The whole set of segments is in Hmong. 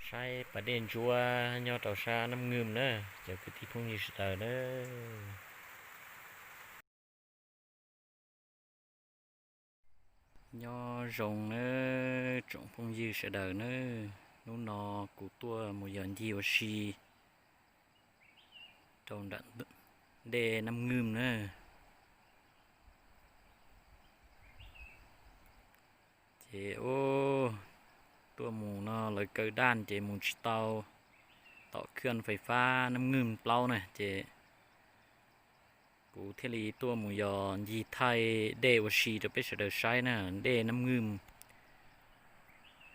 Saib pas dej ntsuab nyob rau sab Nab Nwj na, cov kwv tij phooj ywg sawv daws na. Nyob zoo nawb tsoom phooj ywg sawv daws na, hnub no kuv tuaj mus yos ncig ua si rau nram dej Nab Nwj na. Ces tuaj mus no lawv kaw daj ces mus tsis tau tom khwj fais fab Nab Nwj plaub na, ces kuv thiaj li tuaj mus yos ncig thaij dej ua si rau peb sawv daws saib na. Dej Nab Nwj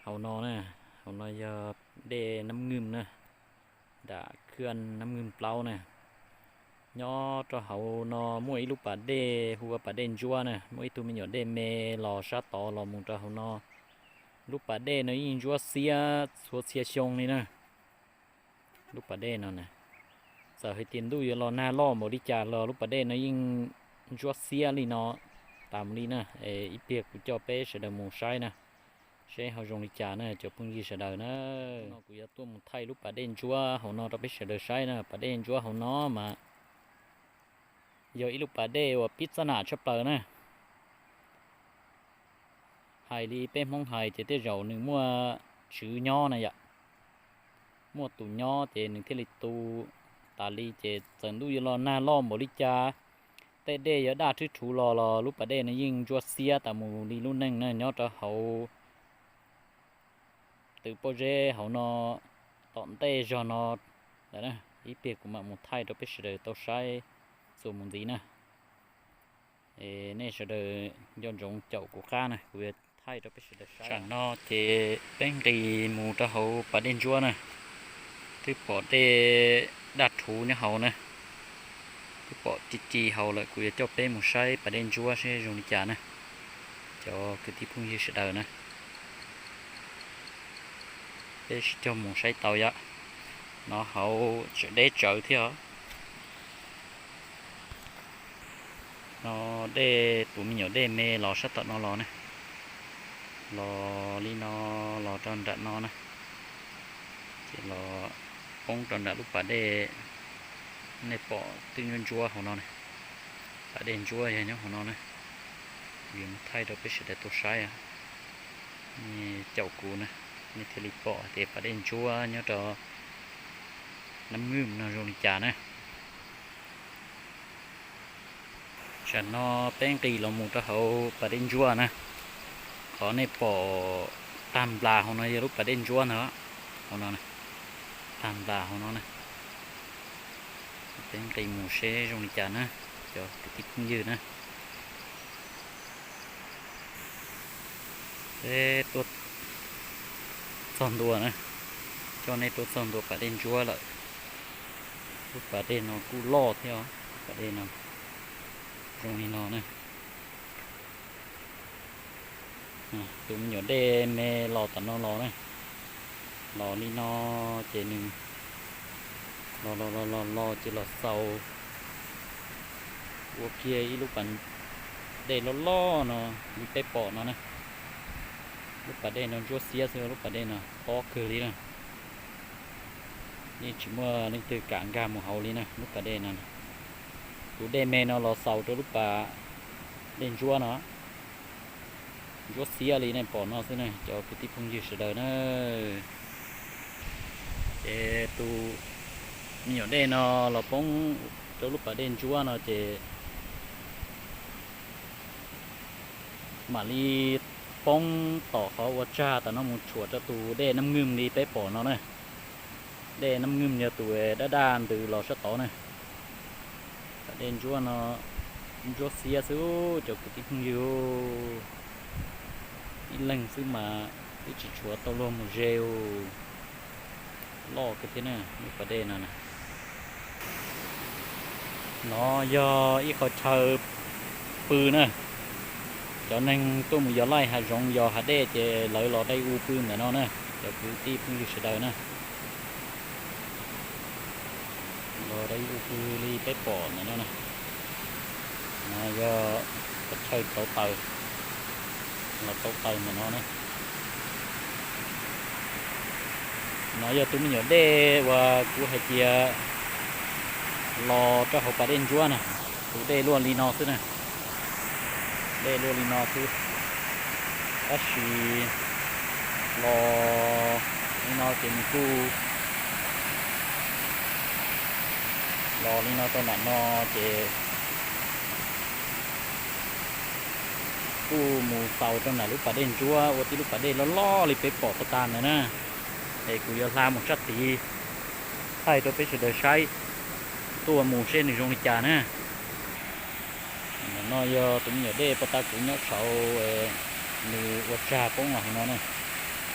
hauv no na, hauv no yog dej Nab Nwj na, nram khwj Nab Nwj plaub na. Nyob rau hauv no muaj ib lub pas dej hu ua pas dej ntsuab na, muaj ib tug me nyuam dej me los sab tod los mus rau hauv no. Lub pas dej no yeej ntsuab xiab txhua txhia xyoo li na. Lub pas dej no na, txawm hais tias ntuj yuav los nag loj npaum li cas los lub pas dej no yeej ntsuab xiab li no tas mus li na. Es ib pliag kuv coj peb sawv daws mus saib na, seb ho zoo li cas na cov phooj ywg sawv daws na. No kuv yuav tuaj mus thaij lub pas dej ntsuab hauv no rau peb sawv daws saib na. Pas dej ntsuab hauv no mas yog ib lub pas dej uas pib txaj nam tshaj plaws na. Hais li peb Hmoob hais ces tej zaum nws muaj tswv nyob na yom, muaj tus nyob ces nws thiaj li tu tas li. Ces txawm ntuj yuav los nag loj npaum li cas, tej dej yuav daj rhwb rhuv los los lub pas dej no yeej ntsuab xiab tas mus li lub neej na. Nyob rau hauv twv pob zeb hauv no, tom ntej zog no lawm na. Ib pliag kuv mam mus thaij rau peb sawv daws tau saib txuas mus ntxiv na. Es nej sawv daws nco ntsoov caum kuv qab na, kuv yuav thaij rau peb sawv daws saib. Tam no ces peb nqis mus rau hauv pas dej ntsuab na, twb pom dej daj rhuv nyob hauv na, twb pom ci ci hauv lawm. Kuv yuav coj peb mus saib pas dej ntsuab seb zoo li cas na, cov kwv tij phooj ywg sawv daws na. Peb sib cog mus saib tau yom. No hauv tseem deb tsawv thiab os. No dej, tus me nyuam dej me los sab tom no los na, los li no los rau nram no na, ces los poob rau nram lub pas dej. Nej pom twb ntsuab ntsuab hauv no na, pas dej ntsuab yog nyob hauv no na. Kuv yuav mus thaij rau peb sawv daws tau saib. Nej caum kuv na, nej thiaj li pom hais tias pas dej ntsuab nyob rau Nab Nwj no zoo li cas na. Tam no peb nqis los mus rau hauv pas dej ntsuab na. Qhov nej pom tag nplas hauv no yog lub pas dej ntsuab ntag, hauv no, tag nplas hauv no na. Peb nqis mus seb zoo li cas na, cov kwv tij phooj ywg na. Peb tuaj txog ntua na, coj nej tuaj txog ntua pas dej ntsuab lawm. Lub pas dej no kuj loj thiab, pas dej no zoo li no na. Tus me nyuam dej me los tom no los na, los li no ces nws los los los los los ces los xaus ua kiag ib lub pas dej loj loj no li peb pom no na. Lub pas dej no ntsuab xiab xwb, lub pas dej no tob kawg li na. Yeej tsis muaj leej twg kam nkag mus hauv li na lub pas dej no. Tus dej me no los xaus rau lub pas dej ntsuab no, ntsuab xiab li nej pom no xwb na cov kwv tij phooj ywg sawv daws na. Ces tus me nyuam dej no los poob rau lub pas dej ntsuab no ces mam li poob tom qhov ua tsag tom no mus tshuam rau tus dej Nab Nwj li peb pom no na. Dej Nab Nwj yog tus daj daj ntws los sab tod na. Pas dej ntsuab no ntsuab xiab xwb cov kwv tij phooj ywg. Ib leeg xwb mas twb tsis tshuav tau luag mus ze. Loj kawg thiab na lub pas dej no na. No yog ib qhov chaw pw na. Cov neeg tuaj mus yos laij hav zoov yos hav dej ces lawv los dai u pw ntawm no na, cov kwv tij phooj ywg sawv daws na. Los dai u pw li peb pom ntawm no na. No yog qhov chaw rauv taws, los rauv taws ntawm no na. No yog tus me nyuam dej uas kuv hais tias los rau hauv pas dej ntsuab na, tus dej luaj li no xwb na, dej luaj li no xwb. Tab sis los li no ces nws kuj los li no rau nram no ces kuj mus xaus rau nram lub pas dej ntsuab ua tib lub pas dej loj loj li peb pom tag tag ntawd na. Es kuv yuav hla mus sab tid thaij rau peb sawv daws saib, tuaj mus seb nws zoo li cas na. Ntawm no yog tus me nyuam dej puag ta kuv nyob saud, nws ua tsag poob los hauv no na,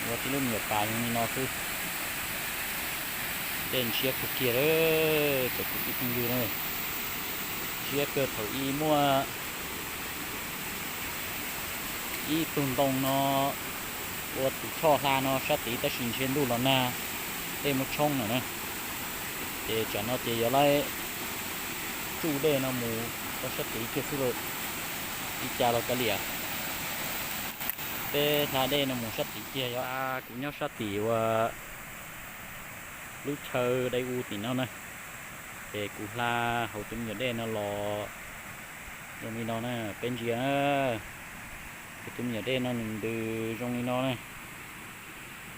ua tib lub me nyuam pas zoo li no xwb. Dej ntshiab kawg kiag lawm cov kwv tij phooj ywg na. Ntshiab kawg thaum ub muaj ib tug ntoo no ua tus choj hla no sab tid tab sis ntshe ntuj los nag, dej muab tshoob lawm na. Ces tsam no ces yuav laib tsuj dej no mus rau sab tid kiag xwb lauj. Li cas los kav liam, peb hla dej no mus sab tid kiag. Yog kuv nyob sab tim uas lub chaw dai u tim no na, ces kuv hla hauv tus me nyuam dej no los zoo li no na, peb ntsia na. Kuv tus me nyuam dej no nws ntws zoo li no na,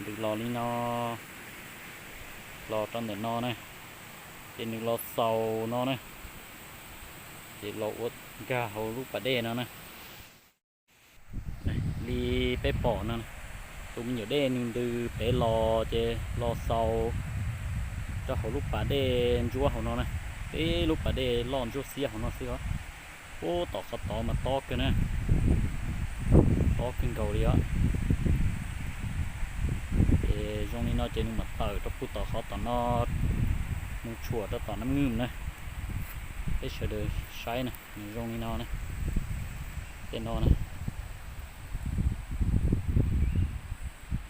ntws los li no, los rau ntawm no na, ces nws los xaus no na, ces los ua nkag hauv lub pas dej no na. Li peb pom no, tus me nyuam dej nws ntws pem los ces los xaus rau hauv lub pas dej ntsuab hauv no na. Ib lub pas dej loj ntsuab xiab hauv no xwb os. Pub tom qhov tod mas tob kawg na, tob kawg nkaus li os. Ces zoo li no ces nws mam tawm rau pub tom qhov tom no, mus tshuam rau tom Nab Nwj na. Peb sawv daws saib na, nws zoo li no na. Tej no na,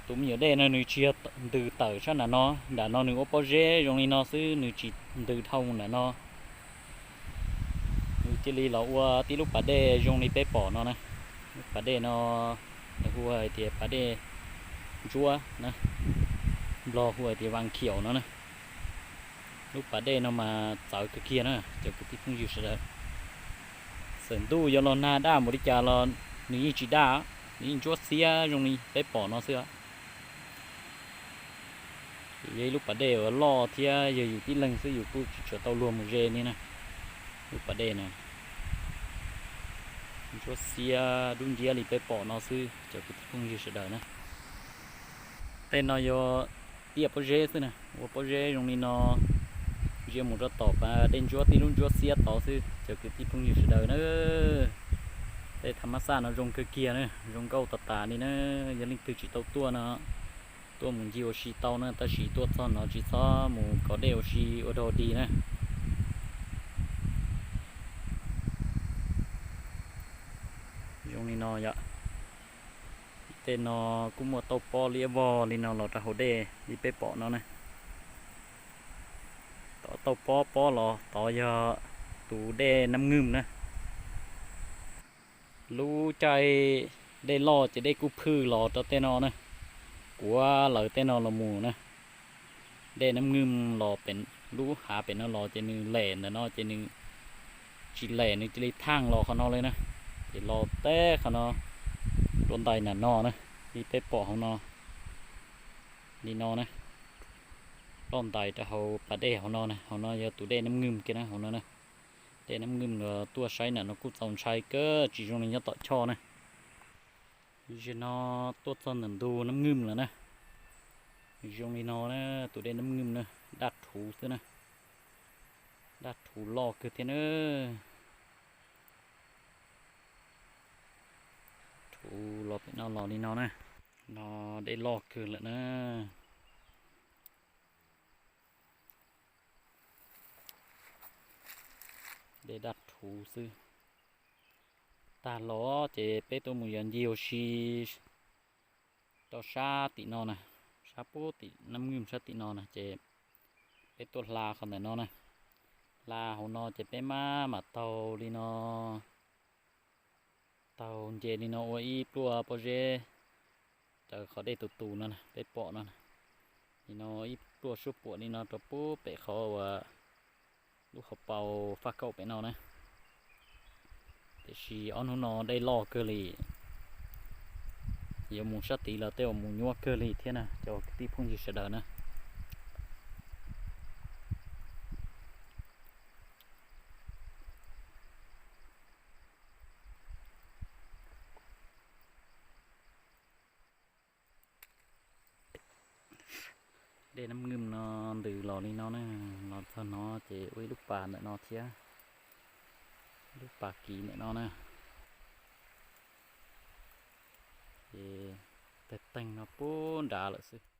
tus me nyuam dej no nws tsis yog ntws tawm sab nram no, nram no nws ua pob zeb zoo li no xwb, nws tsis ntws dhau mus nram no. Nws cia li los ua tib lub pas dej zoo li peb pom no na. Lub pas dej no lawv hu hais tias pas dej ntsuab na, Nplog hu hais tias Vas Khiaum no na. Lub pas dej no mas txawv kawg kiag na cov kwv tij phooj ywg sawv daws. Txawm ntuj yuav los nag daj npaum li cas los nws yeej tsis daj, nws yeej ntsuab xiab zoo li peb pom no xwb os. Yog ib lub pas dej uas loj thiab yog yus tib leeg xwb yus kuj tsis tshua tau luag mus ze li na. Lub pas dej no ntsuab xiab dub nciab li peb pom no xwb cov kwv tij phooj ywg sawv daws na. Tej no yog tiaj pob zeb xwb na, ua pob zeb zoo li no, ntsia mus rau tom pas dej ntsuab tib lub ntsuab xiab tod xwb cov kwv tij phooj ywg sawv daws na. Tej tha mab xaj no zoo kawg kiag na, zoo nkauj tas tas li na. Yog leej twg tsis tau tuaj no, tuaj mus ncig ua si tau na, tab sis tuaj txog no tsis txhob mus kov dej ua si ua dog dig na. Zoo li no yom. Tej no kuj muaj tauj pob liab vog li no los rau hauv dej li peb pom no na. Tod tauj pob pob los tod yog tus dej Nab Nwj na. Lub caij dej loj ces dej kuj phwj los rau tej no na, kuav lawv tej no los mus na. Dej Nab Nwj los pem lub hav pem no los ces nws lem ntawm no ces nws tsis lem, nws cia li thaaj los qhov no li na. Ces los teb qhov no, rau ntais nram no na, li peb pom hauv no, li no na. Ploj ntais rau hauv pas dej hauv no na, hauv no yog tus dej Nab Nwj kiag na, hauv no na. Dej Nab Nwj los tuaj saib nram no kuj txaus ntshai kawg, tsis zoo li nyob tom choj na. Zaum no tuaj txog ntawm ntug Nab Nwj lawm na. Zoo li no na, tus dej Nab Nwj na, daj rhuv xwb na. Daj rhuv loj kawg thiab na. Rhuv los pem no los li no na. No dej loj kawg lawm na. Dej daj rhuv xwb. Tag los ces peb tuaj mus yos ncig ua si rau sab tim no na, sab puag tim Nab Nwj sab tim no na, ces peb tuaj hla qhov ntawm no na. Hla hauv no ces peb mam, mam taug li no, taug nce li no ua ib pluaj pob zeb raws qhov dej tus tus no na, peb pom no na. Li no ib pluaj suab puam li no rau puag pem qhov uas lub hauv paus faj kauj pem no na. Tiam sis ob hnub no dej loj kawg li, yuav mus sab tid los tej uas mus nyuaj kawg li thiab na cov kwv tij phooj ywg sawv daws na. Dej Nab Nwj no ntws los li no na, los txog no ces ua ib lub pas ntawm no thiab, lub pas kiv ntawm no na. Ces tawg teeg no puag nrad lawm xwb.